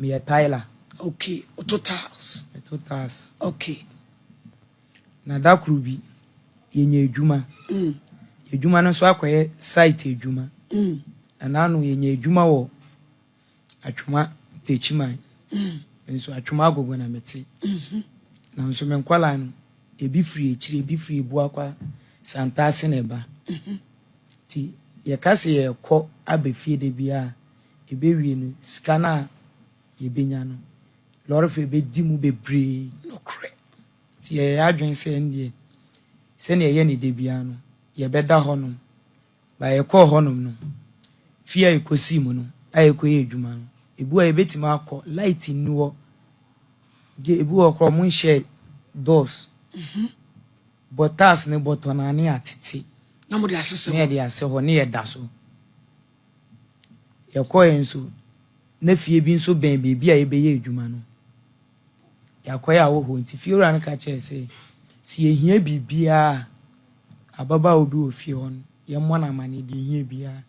Meyɛ tiler. Okay, woto tiles. Meto tiles. Okay. Na da koro bi, yɛnya adwuma. Adwuma no nso akɔyɛ site adwuma. Na n'ano yɛnya adwuma wɔ Atwoma Techiman. Nso Atwoma Agogo na mete. Nanso me nkwadaa no, ebi firi akyire, ebi firi Ebuakwa, Santase na ɛba. Nti yɛka sɛ yɛrekɔ aba fie da biara a, ɛbɛwie no, sika no a yɛbɛnya no, lɔre fare bɛdi mu bebree. Nokorɛ. Nti yɛyɛ yɛn adwene sɛ ɛndeɛ, sɛdeɛ yɛyɛ no da biara no, yɛbɛda hɔnom. Ba yɛkɔɔ hɔnom no, fie a yɛkɔsii mu no, a yɛkɔyɛ adwuma no, ebi wɔ hɔ a yɛbɛtumi akɔ, light nni hɔ. Ebi wɔ hɔ koraa wɔnhyɛɛ doors. Bɔ tiles no bɔtɔ no a ne yɛatete. Na mode asesɛ hɔ. Ne yɛde asɛ hɔ, ne yɛda so. Yɛkɔeɛ nso, na fie bi nso bɛn baabi a yɛbɛyɛ adwuma no. Yɛakɔyɛ ahɔhoɔ nti fiewura no ka kyerɛɛ sɛ, sɛ yɛhia biribiara a, ababaawa bi wɔ fie hɔ no, yɛmmɔ no amanneɛ deɛ yɛhia biara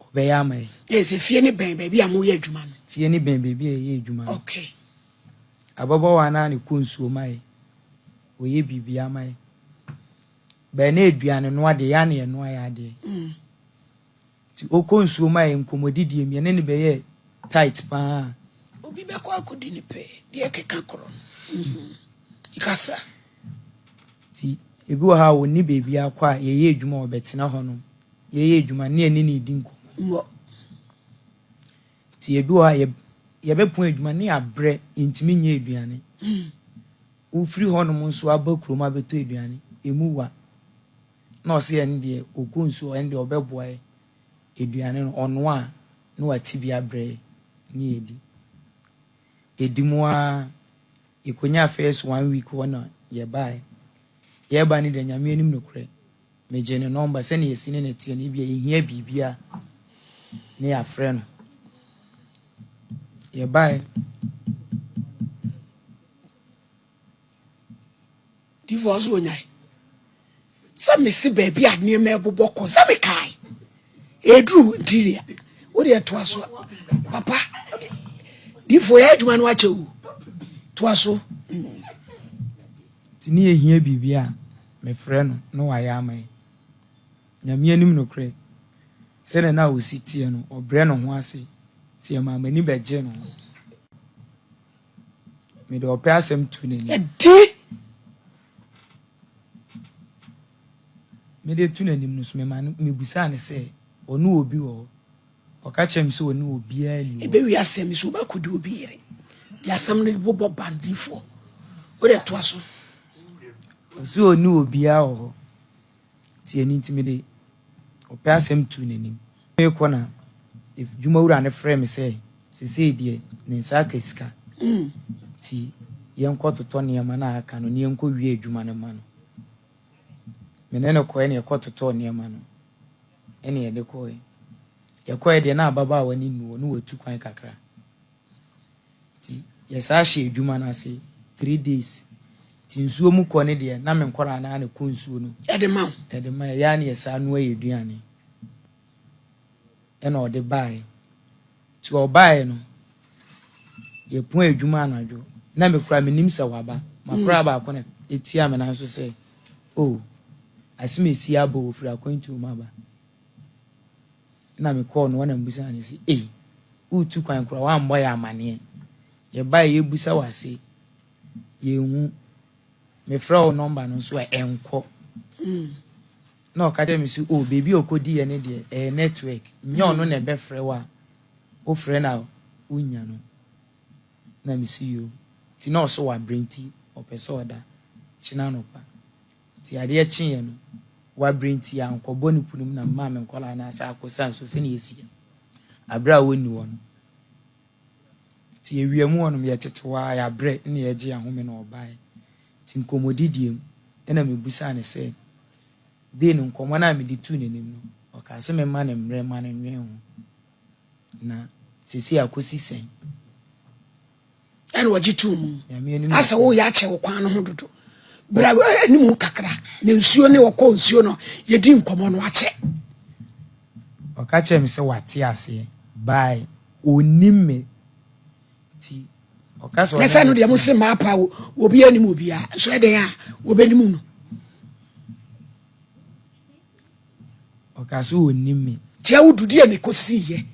ɔbɛyɛ ama yɛn. Yɛ sɛ fie no bɛn baabi a moyɛ adwuma no? Fie no bɛn baabi a yɛyɛ adwuma no. Okay. Ababaawa no ara na ɛkɔ nsuo ma yɛn. Ɔyɛ biribiara ma yɛn. Bɛn na aduane noa deɛ, yɛn ara na yɛnoa yɛn adeɛ. Nti ɔkɔ nsuo mu a yɛ nkɔmmɔdidie mu, yɛne no bɛyɛɛ tight paa. Obi bɛkɔ akɔdi ne pɛ, deɛ ɛkeka korɔ no. Kasa. Nti ebi wɔ hɔ a ɔnni baabi akɔ a yɛyɛ adwuma a ɔbɛtena hɔnom. Yɛyɛ adwuma no ne yɛne no redi nkɔmmɔ. Nti ebi wɔ hɔ a yɛbɛpɔn adwuma ne yɛabrɛ, yɛntumi nyɛ aduane. Wofiri hɔnom nso aba kurom abɛtɔ aduane, ɛmu wa. Na ɔse ɛno deɛ ɔkɔ nsuo ɛno deɛ ɔbɛboa yɛ aduane no ɔnoa a na wate bi abrɛ yɛ ne yɛdi. Ɛdi mu ara yɛkɔnyaa first one week hɔ na yɛbaeɛ. Yɛreba no deɛ Nyame anim nokorɛ megyee ne nɔmba sɛdeɛ yɛsi ne no teɛ no ebia yɛhia biribi a ne yɛafrɛ no. Yɛbaeɛ. Difoɔ nso ɔnyae sɛ mese baabi a nneɛma ɛbobɔ kɔ sɛ mekae ɛduru interior wode ɛtoa so papa difoɔ yɛ adwuma no akyɛ o toa so. Nti ne yɛhia biribi a mefrɛ no na wayɛ ama yɛn. Nyame anim nokorɛ, sɛdeɛ na ɔsi teɛ no, ɔbrɛ ne ho ase nti ɛmaa m'ani bɛgyee ne ho. Mede ɔpɛ asɛm tu n'anim. Ɛde. Mede tu n'anim no so mema no mebusaa no sɛ ɔne obi wɔ hɔ. Ɔka kyerɛɛ me sɛ ɔne obiara nni hɔ. Ɛbɛwie asɛm yi so wobɛkɔdi obi yere. De asɛm no bobɔ bandifoɔ. Wode toa so. Ɔse ɔne obiara wɔ hɔ. Nti ɛno nti mede ɔpɛ asɛm tuu n'anim. Merekɔ na adwumawura no frɛɛ me sɛ seesei deɛ ne nsa aka sika nti yɛnkɔtotɔ nneɛma no a aka no na yɛnkɔwie adwuma no ma no. Me ne no kɔɛ na yɛkɔtotɔɔ nneɛma no ɛna yɛde kɔɛ. Yɛkɔɛ deɛ na ababaawa no nni hɔ na watu kwan kakra. Nti yɛsaa hyɛɛ adwuma no ase 3 days. Nti nsuo mu kɔ no deɛ na me nkwadaa no ara na ɛkɔ nsuo no. Ɛde ma wo? Ɛde ma yɛ. Yɛa na yɛsaa noa yɛ aduane. Ɛna ɔde baeɛ. Nti ɔbaeɛ no, yɛpɔn adwuma anadwo. Na me koraa menim sɛ waba. M'akoraa baako na ɛtia me nan so sɛ, oh, asɛm a ɛsi aba o, ɔfiri akwantuo mu aba. Ɛna mekɔɔ no hɔ na mebisaa no sɛ, ei, woretu kwan koraa woammɔ yɛ amanneɛ. Yɛbaeɛ yɛbisa wo ase, yɛnhu. Mefrɛ wo nɔmba no nso a ɛnkɔ. Na ɔka kyerɛ me sɛ, oh, baabi a ɔkɔdiiɛ no deɛ, ɛyɛ network. Nyɛ ɔno na ɛbɛfrɛ wo a, wofrɛ no a wonnya no. Na mese yoo. Nti na ɔso wabrɛ nti ɔpɛ sɛ ɔda. Kyena anɔpa. Nti adeɛ kyeeɛ no, wabrɛ nti ankɔbɔ ne pono mu na memaa me nkwadaa no asa akɔsa nsuo sɛdeɛ yɛsi yɛ no aberɛ a wɔnni hɔ no. Nti awia mu hɔnom yɛtete hɔ ara yɛabrɛ na yɛregye yɛn ahome na ɔbaeɛ. Nti nkɔmmɔdidie mu ɛna mebisaa no sɛ, dei no nkɔmmɔ no a mede tuu n'anim no, ɔkaa sɛ memma no mmerɛ ma no nnwen ho. Na seesei akɔsi sɛn? Ɛna ɔgye too mu. Asɛ woyɛ akyɛ wo kwan no ho dodo. Bra anim kakra na nsuo ne ɔkɔ nsuo no yɛdi nkɔmmɔ no akyɛ. Ɔka kyerɛ me sɛ wate aseɛ by ɔnim me. Nti ɔka sɛ Na ɔne sɛ no me deɛ mo tena. se mmaa pa o, obi anim obiara. Nso ɛdɛn a wɔbɛnim no. Ɔka sɛ ɔnnim me. Nti awudu deɛ ne kɔsiiɛ.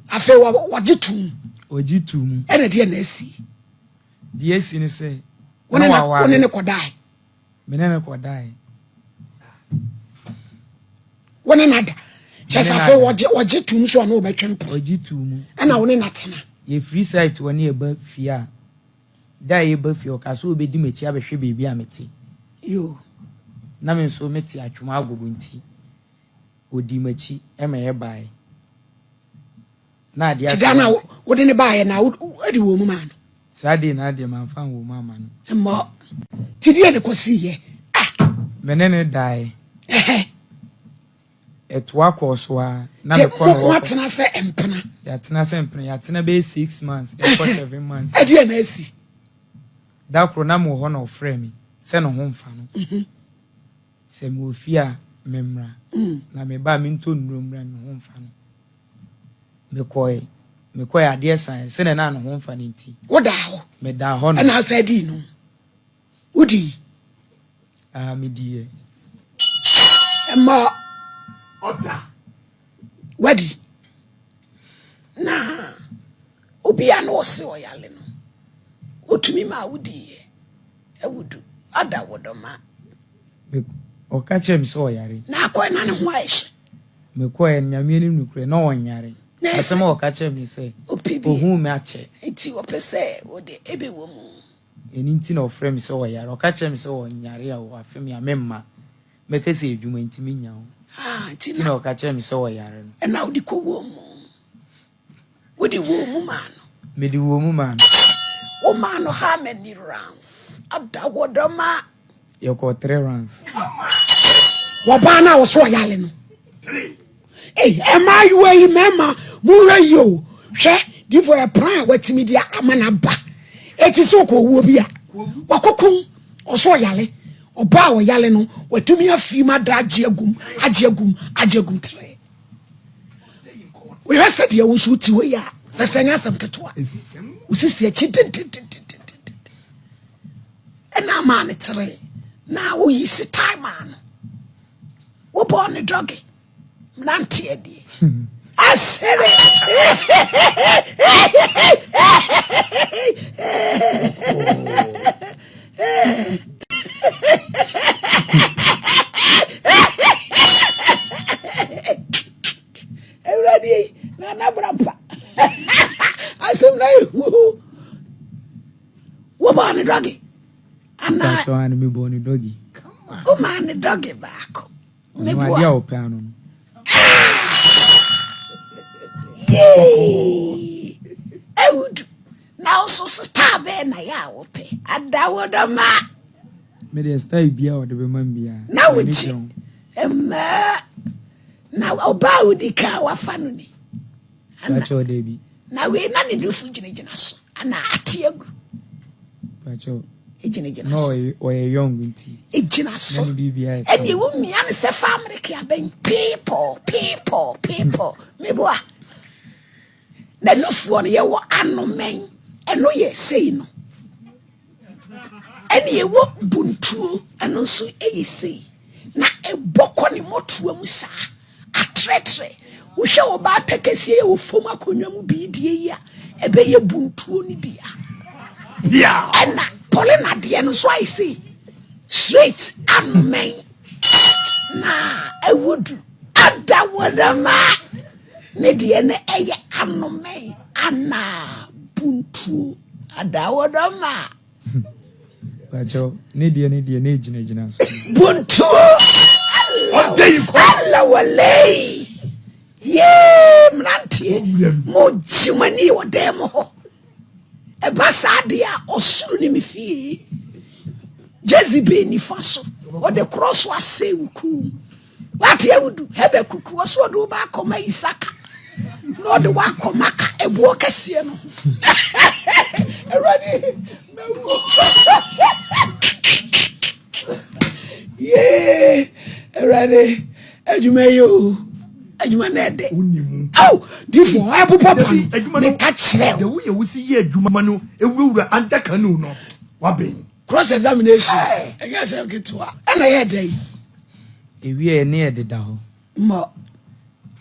Afei wɔgye to mu. Ɔgye to mu. Ɛna deɛ na asi. Deɛ asi ne sɛ, Wo ne na wo ne ne kɔdae. Me ne no kɔdae. Wo ne na da. Kyɛ sɛ afei wɔgye wɔgye tum so ɔne wɔbɛtwe mpena. Ɔgye tum mu. Ɛna wo ne na tena. Yɛfiri site hɔ ne yɛba fie a, da a yɛba fie ɔka sɛ ɔbɛdi m'akyi abɛhwɛ baabi a mete. Yoo. Na me nso mete atwom agogo nti, ɔdii m'akyi ma yɛbaeɛ. Na adeɛ Ti da asa no a nti. wode ne baeɛ na wode wɔ mu maa no. Saa deɛ na adeɛ mamfa anwɔ mu amma no. Mmɔ. Ti deɛ ne kɔsiiɛ. Ah! Me ne no daeɛ. Ɛhɛ. Ɛtoa kɔɔ so ara. Na Te mekɔ no mo hɔ. atena sɛ mpena. Yɛatena sɛ mpena. Yɛatena bɛyɛ 6 months. Ɛkɔ 7 months. Ɛdeɛ na asi. Da koro na mewɔ hɔ na ɔfrɛɛ me sɛ ne ho mfa no. Sɛ mewɔ fie a memmra. Na meba a mentɔ nnuro mmra ne ho mfa no. Mekɔe. Mekɔe adeɛ saeɛ. Sɛdeɛ na ne ho mfa no nti. Wodaa hɔ. Medaa hɔ no. Ɛna asa dii no. Wodii. Ah, mediiɛ. Mmɔ. Ɔda. Wadi. Na obi a na ɔse ɔyale no, otumi maa wodiiɛ. Awudu. Ada wodɔma. Ɔka kyerɛ me sɛ ɔyare. Na akɔɛ na ne ho ayɛ hye. Mekɔɛ no, Nyame anim nokorɛ, na ɔnyare. Na Asɛm a ɔka kyerɛ me sɛ, ɔpɛ bi. ohuu me akyɛ. Nti ɔpɛ sɛ wode ebe wɔ mu. Ɛno nti na ɔfrɛ me sɛ ɔyare. Ɔka kyerɛ me sɛ ɔnyare a wafe me a memma. Mɛka sɛ adwuma nti menya ho. Ah, nti Nti na na ɔka kyerɛ me sɛ ɔyare no. ɛna wode kɔ wɔ mu. Wode wɔ mu maa no. Mede wɔ mu maa no. Wo maa no how many rounds? Ada wodɔma. Yɛkɔɔ three rounds. Wɔbaa no a wɔso ɔyale no. Ei, mmaayewa yi mmarima monhwɛ yie o. Hwɛ, difo yɛ pran a watumi de ama no aba. Eti sɛ ɔkɔ owuo bi a, wakɔkum ɔso ɔyale. Ɔbaa a ɔyale no, watumi afi mu ada agye agum, agye agum, agye agum trɛ. Wohwɛ sɛ deɛ wo nso wote hɔ yi a, sɛ sɛ nyɛ asɛm ketewa. Wosisi akyi dendendendenden. Ɛna ama ne tere na woyi sitae maa no. Wobɔɔ ne dɔge mmeranteɛ deɛ. Asere. Awurade yi na anabra mpa. Asɛm na ehu. Wobɔɔ ne dɔge. Anaa Mpakyɛw ano mebɔɔ ne dɔge. Womaa ne dɔge baako. Ɔno Meboa. adeɛ a ɔpɛ ano no. Yee! Awudu. Na wo so star bɛɛ na yɛ a wopɛ. Adawodɔma. Me deɛ style biara a ɔde bɛma me biara. Na m'ani wogye. gye ho. Mmaa. Na ɔbaa a wodi kan a wafa no ni. Ana. Pakyɛw dabi. Na wei na ne nufu gyinagyina so. Ana ate agu. Pakyɛw. Egyinagyina Na so. ɔyɛ ɔyɛ young nti. Egyina so. Na ne biribiara yɛ Ɛne kama. wo mia no sɛ fa Amerika abɛn people people people. Meboa. Na nufoɔ no yɛwɔ anomɛn. Ɛno yɛ sei no. Ɛne ɛwɔ buntuo. Ɛno nso ɛyɛ sei. Na ɛbɔ kɔ ne mmɔtoa mu saa. Atrɛtrɛ. Wohwɛ ɔbaa tɛkɛseɛ yɛ wɔ fam akonnwa mu biidie yi a, ɛbɛyɛ buntuo no bia. Bia. Ɛna Paulina deɛ no nso ayɛ sei. Straight anomɛn. Na awudu adawɔdama. Ne deɛ no ɛyɛ anomɛn anaa buntuo adawɔdama. Pakyɛw ne deɛ ne deɛ ne gyinagyina so. Buntuo. Ɔda yi kɔ. Alawalei. Yee mmeranteɛ mo gye mo ani wɔ dan mu hɔ. Ɛba saa deɛ a ɔsoro ne me fie. Jezebel nifa so ɔde korɔ so asɛe wo kum. Wate awudu hɛbɛ kuku ɔso ɔde wo ba akɔma Isaka na ɔde wo akɔma ka ɛboɔ kɛseɛ no ho. Awurade mɛwu. Yee Awurade adwuma yi o. Adwuma no ɛdɛ. Wonni mu. Aw, difo ɛbobɔ pa Dabi, no. adwuma no. Meka kyerɛ Deɛ wo. woyɛ wosi yɛ adwuma no ewurawura under canoe no wabɛn. Cross examination. Ɛnyɛ sɛ ketewa. Ɛna yɛ dɛ yi. Ewie ne yɛ deda hɔ. Mmɔ.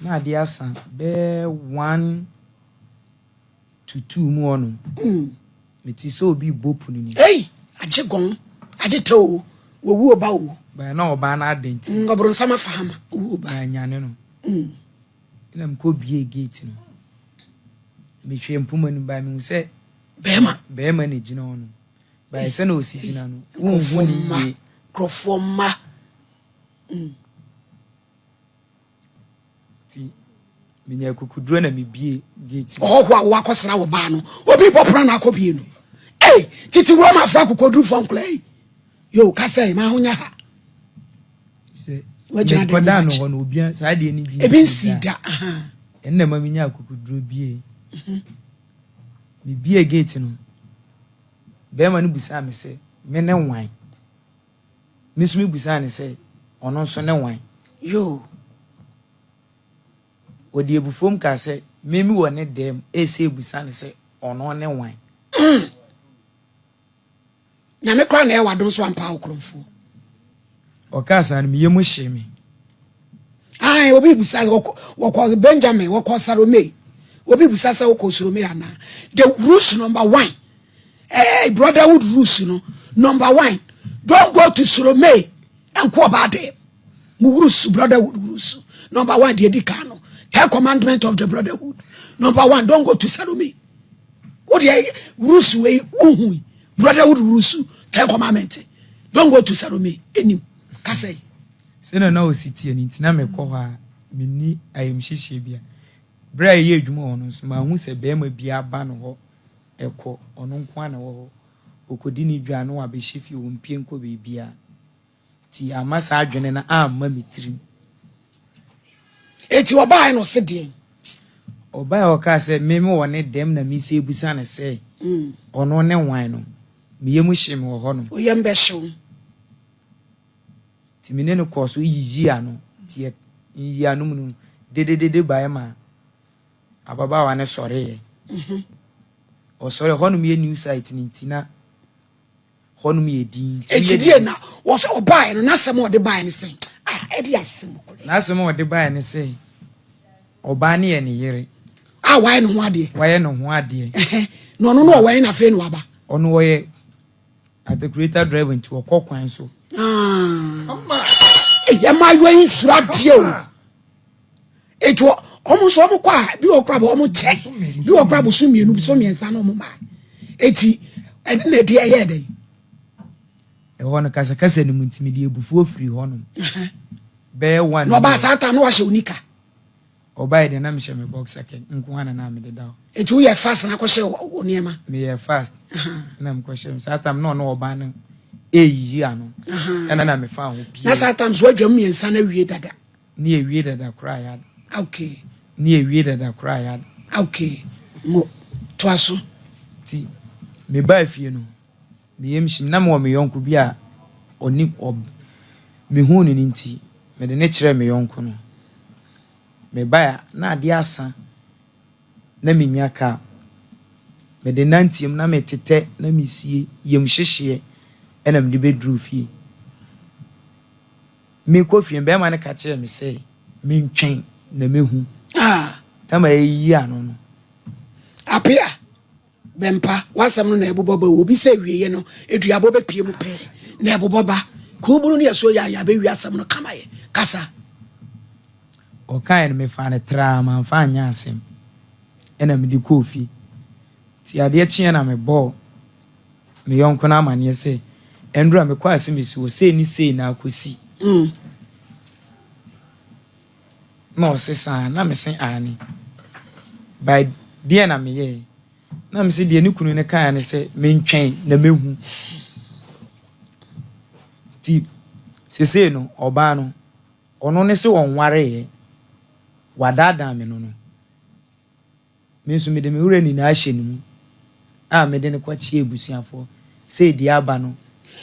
Na adeɛ asa bɛyɛ 1 to 2 mu hɔ nom. Mete sɛ obi bɔ pono ni. Ei, agye gɔn. Agye tɛ o. Wɔwu ɔba o. Bɛyɛ na ɔbaa no ada nti. Ɔboronsam afa hama. Owu ɔba. Na anyane no. Ɛna mekɔ bie gate no. Mehwɛ mpoma no ba mehu sɛ Bɛrima. bɛrima na gyina hɔ no. Bɛyɛ sɛ na ɔsi gyina no. Wonhu Nkurɔfoɔ ne mma. yie. Nkurɔfoɔ mma. Nti menya akukuduro na mebie gate no. Ɔhɔho a wakɔsra wɔ baa no obi bɔ pono na akɔ bie no. Ei, tete wura ma afra akokodurufo nkora yi. Yo, kasa yi, ma ho nya ha. Sɛ Wagyina dɛm mekɔdaa no wakyi. hɔ no obia saa adeɛ no bi Ebi nsi da. Aha. Ɛnna ma menya akukuduro bie. Mebie gate no. Bɛrima no busaa me sɛ me ne wan. Me nso mebusaa ne sɛ ɔno nso ne wan. Yo. Ɔde abufuom kaa sɛ memi wɔ ne dɛm ɛsɛ ebusa ne sɛ ɔno ne wan. Nyame koraa na ɛwɔ adom so ampa wo korɔmfoɔ. Ɔkaa saa no meyɛ mu hyee me. Ai, obi busa wɔkɔ Benjamin wɔkɔ Salome. Obi busa sɛ wokɔ Salome anaa. The rules number one. Brotherhood rules no number one. Don't go to Salome. Ɛnkɔ ɔbaa dɛm. Mo rules, brotherhood rules number one deɛ di kan no. Ten commandment of the brotherhood. Number one, don't go to Salome. Wo deɛ rules wei wohu yi. Brotherhood rules ten commandment. Don't go to Salome. Enim kasa yi. Sɛnea na ɔsi tie no nti na mekɔ hɔ a menni ayamhyehyeɛ bia. Berɛ a ɛyɛ adwuma wɔ no nso mahu sɛ bɛrima bi aba no hɔ ɛkɔ ɔno nko ara na ɛwɔ hɔ. Ɔkɔdi ne dwa na wabɛhyɛ fie ɔmpie nkɔ baabiara. Nti ama saa adwene no amma me tirim. Eti ɔbaa no ɔse deɛn? Ɔbaa a ɔkaa sɛ meme wɔ ne dɛm na mesi ebusa ne sɛ ɔno ne wan no meyɛ mu hye me wɔ hɔ nom. Oyam bɛhyew. Nti me ne no kɔɔ so yiyi ano. Nti yɛ yiyi ano mu no dededede baeɛ ma ababaawa no sɔreeɛ. Ɔsɔre hɔnom yɛ new site no nti na hɔnom yɛ din. Nti Eti woyɛ deɛ na wɔsɛ ɔbaa no n'asɛm a ɔde baa no sɛn? Ah, ɛde asɛm kore. N'asɛm a ɔde baeɛ ne sɛ ɔbaa no yɛ ne yere. A wayɛ ne ho adeɛ. Wayɛ ne ho adeɛ. Ɛhɛn. Na ɔno no ɔwɛn na afei na waba. Ɔno ɔyɛ articulator driver nti ɔkɔ kwan so. Ah. Ɛyɛ mmaayewa yi nsuro adeɛ o. Eti ɔmo nso ɔmo kɔ a bi wɔ kora bɔ ɔmo kyɛ bi wɔ kora boso mmienu boso mmiɛnsa na ɔmo maa. Eti ɛne na ɛdi ɛyɛ dɛ. Ɛhɔ no kasakasa no mu nti mede abufuo firi hɔnom. Bɛyɛ one. Na ɔbaa saa time na wahyɛ onika. Ɔbaa deɛ na mehyɛ me boxer kɛ nko ara na mede da hɔ. Eti woyɛ fast na akɔhyɛ wo nneɛma. Meyɛ fast na mekɔhyɛ saa time na ɔno ɔbaa no ɛyiyi ano. Ɛna na mefa ho pie. Na saa time so adwam mmiɛnsa na wie dada. Ne ewie dada koraa ya. Okay. Ne ewie dada koraa ya. Okay. Mo toa so. Ti mebaa fie no meyam hyim na mewɔ me yɔnko bi a ɔne ɔ mehuu no no nti mede ne kyerɛɛ me yɔnko no. Mebae a na adeɛ asa na menya kaa. Mede nanteam na metetɛ na mesie yam hyehyeɛ ɛna mede bɛduruu fie. Mekɔ fie no bɛrima no ka kyerɛɛ me sɛ mentwɛn na mehu. Ah. Tama ɛyiyi ano no. Apea bɛmpa w'asɛm no na ɛbobɔ ba obi sɛ wieɛ no aduabɔ bɛpie mu pɛɛ na ɛbobɔ ba kuubunu ne ɛsoɔ yɛ ayɛ abɛwie asɛm no kama yɛ kasa. Ɔkaeɛ no mefaa no traa mamfa anyɛ asɛm ɛna mede kɔɔ fie. Nti adeɛ kyeeɛ na mebɔɔ me yɔnko no amanneɛ sɛ ɛndura mekɔ asɛm esi hɔ sei ne sei na akɔsi. Na ɔse saa na mese aane. By deɛ na meyɛɛ na mese deɛ ne kunu no kaeɛ ne sɛ mentwɛn na mehu. Nti sesei no ɔbaa no ɔno ne sɛ ɔnwareeɛ wadaadaa me no. Me nso mede me werɛ nyinaa hyɛ ne mu a mede no kɔkyea abusuafoɔ sɛ deɛ aba no.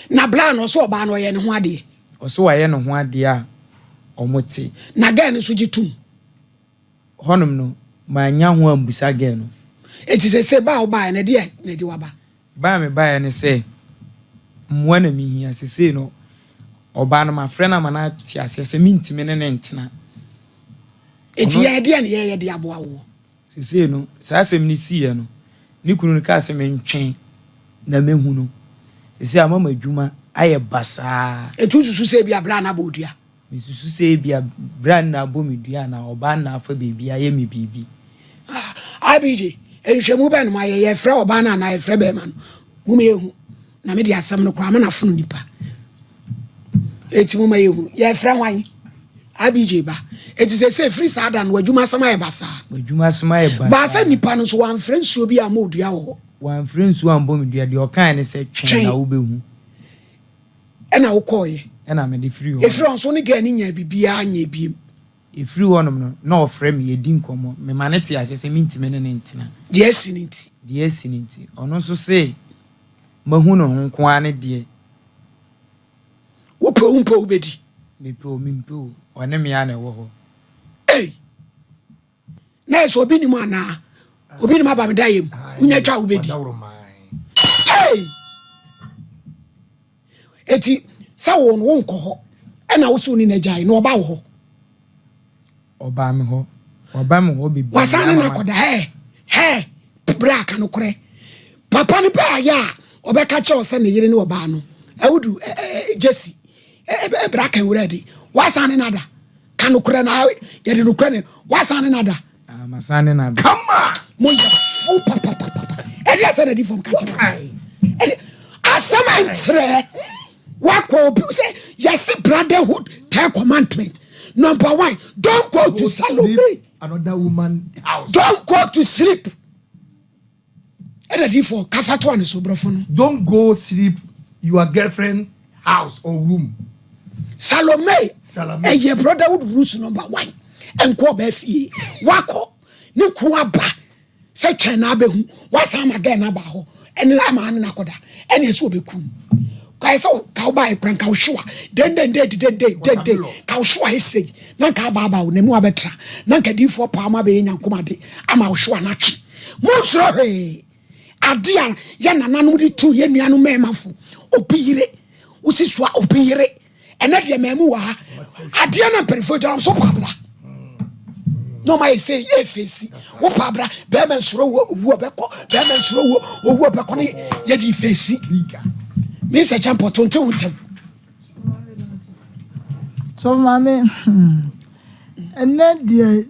Na bla no ɔsɛ ɔbaa no ɔyɛ ne ho adeɛ. Ɔsɛ wayɛ ne ho adeɛ a ɔmo te. Na girl no nso gye tom. Hɔnom no, mannya ho ambusa girl no. Enti seesei ba a wobaeɛ no, ɛdeɛn na ɛde wo aba? Ba a mebaeɛ ne sɛ, mmoa na mehia. Seesei no, ɔbaa no, mafrɛ no ama no ate aseɛ sɛ mentumi ne no ntena. Enti yɛn ɛdeɛn na yɛyɛ de aboa woɔ? Seesei no, saa asɛm no siiɛ no, ne kunu no kaa sɛ mentwɛn na mɛhu no. Seesei ama m'adwuma ayɛ basaa. Enti wosusu sɛ ebia berɛ a na abɔ wo dua? Mesusu sɛ ebia bere a nna abɔ me dua anaa ɔbaa nna afa baabi ayɛ me biribi. IBJ, Nhwehwɛmu bɛn na moayɛ? Yɛfrɛ ɔbaa no anaa yɛfrɛ bɛrima no? Moma yɛhu. Na mede asɛm no koraa mana afono nipa. Eti moma yɛhu. Yɛfrɛ hwan? IBJ ba. Eti sɛ sɛ firi saa da no w'adwuma asɛm ayɛ basaa. W'adwuma asɛm ayɛ basaa. Baasa nipa no nso wamfrɛ nsuo bi ammɔ odua wɔ hɔ. Wamfrɛ nsuo ammɔ me dua. Deɛ ɔkae ne sɛ twɛn na wobɛhu. Ɛna wokɔɔeɛ? Ɛna mede firii hɔ. Ɛfiri hɔ nso wo ne girl no nyaa biribiara nyɛɛ biem? Ɛfiri hɔnom no, na ɔfrɛ me, yɛdi nkɔmmɔ. Mema no te aseɛ sɛ mentumi ne no ntena. Deɛ asi no nti? Deɛ asi no nti. Ɔno nso se mahu ne ho nko ara ne deɛ. Wopɛ o wompɛ o wobɛdi? Mepɛ o mempɛ o, ɔne me ara na ɛwɔ hɔ. Ei! Na ɛsɛ obi nim anaa? Obi nim aba me da yam. Wonya twa wobɛdi. Ei! Eti sɛ wo no wonkɔ hɔ ɛna wo so ne n'agyae na ɔba wo hɔ. Ɔbaa me hɔ. Waba me hɔ bebree. Wasan ne n'akɔda hɛ hɛ berɛ aka no korɛ. Papa no pɛ ayɛ a ɔbɛka kyerɛ sɛ ne yere ne ɔbaa no. Awudu Jesse ɛbrɛ aka nwura de. Wasan ne n'ada. Ka nokorɛ na yɛde nokorɛ ne wasan ne nada. Ah, masan ne nada. Kama. Mo yɛ fo papapapa. Ɛde asɛ na di fam ka kyerɛ. Ɛde asɛm nkyerɛ wakɔ obi sɛ yɛsi brotherhood ten commandment number one don't go to Salome. Another woman house. Don't go to sleep. Ɛna difoɔ kasa toa ne so brɔfo no. Don't go sleep your girlfriend house or room. Salome ɛyɛ brotherhood rules number one ɛnkɔ ɔbaa fie wakɔ ne ko aba sɛ twɛn na abɛhu wasan ama gɛn na aba hɔ ɛne ama ane na akɔda ɛne ɛsɛ ɔbɛkum kae sɛ ka wo baeɛ kora nka wo hyewa dendende dendende dende ka wo hyewa ɛsei na nka aba aba wo na mu abɛtra na nka difoɔ paa ma abɛyɛ nyankomade ama wo hyewa no atwe Monsuro hwee. Ade a yɛn nananom de tu yɛn nuanom mmarima fo, obi yere, wosi soa obi yere. Ɛnɛ deɛ mmamu wɔ ha. Adeɛ na mpanimfoɔ gyina so paabra. Na ɔma yɛ sɛ yɛ fesi. Wo paabra, bɛrima nsuro wo owu ɔbɛkɔ, bɛrima nsuro wo owu ɔbɛkɔ ne yɛde fesi. Me nsɛ kyɛ mpɔto nte wo ntɛm. So maame, hmm, ɛnɛ deɛ.